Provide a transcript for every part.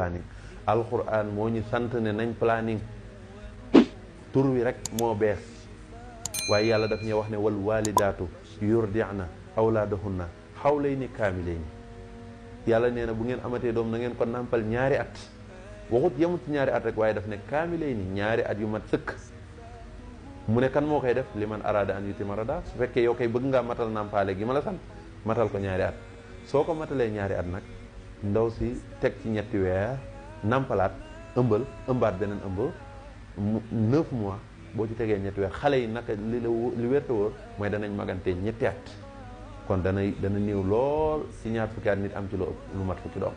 planning alquran moo ñu sant ne nañ planning tur wi rek moo bees waaye yàlla daf ñu wax ne wal walidaatu yurdi'na awlaadahunna hawlayni kaamilayni yàlla nee na bu ngeen amatee doom na ngeen ko nàmpal ñaari at waxut yemut ci ñaari at rek waaye daf ne kaamilayni ñaari at yu mat sëkk mu ne kan moo koy def li man araada an yutima rada su fekkee yow koy bëgg ngaa matal nàmpaale gi ma la sant matal ko ñaari at soo ko matalee ñaari at nag ndaw si teg ci ñetti weer nàmpalaat ëmbaat beneen ëmb 9 mois boo ci tegee ñetti weer xale yi naka li wérte wóor mooy danañ magante ñetti at kon dana néew lool ci ñaar fukki at nit am ci lu mat fukki doom.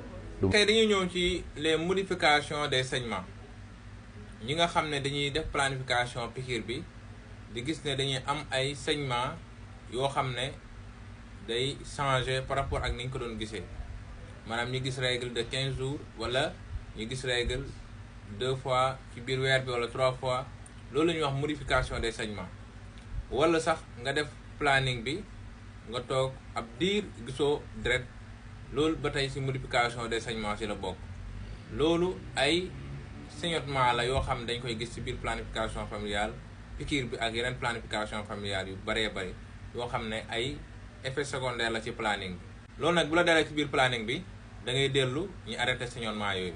tey dañuy ñëw ci les modifications des saignements ñi nga xam ne dañuy def planification piqûre bi di gis ne dañuy am ay saignements yoo xam ne day changer par rapport ak ni ñu ko doon gisee maanaam ñu gis règle de 15 jours wala ñu gis règle 2 fois ci biir weer bi wala 3 fois loolu la ñuy wax modification des saignements wala sax nga def planning bi nga toog ab diir gisoo deret loolu ba tey ci modification des saignements ci la bokk loolu ay saignement la yoo xam ne dañ koy gis ci biir planification familiale piqûre bi ak yeneen planification familiale yu bëree bëri yoo xam ne ay effet secondaire la ci planning bi loolu nag bu la dalee ci biir planning bi da ngay dellu ñu arrêté saignement yooyu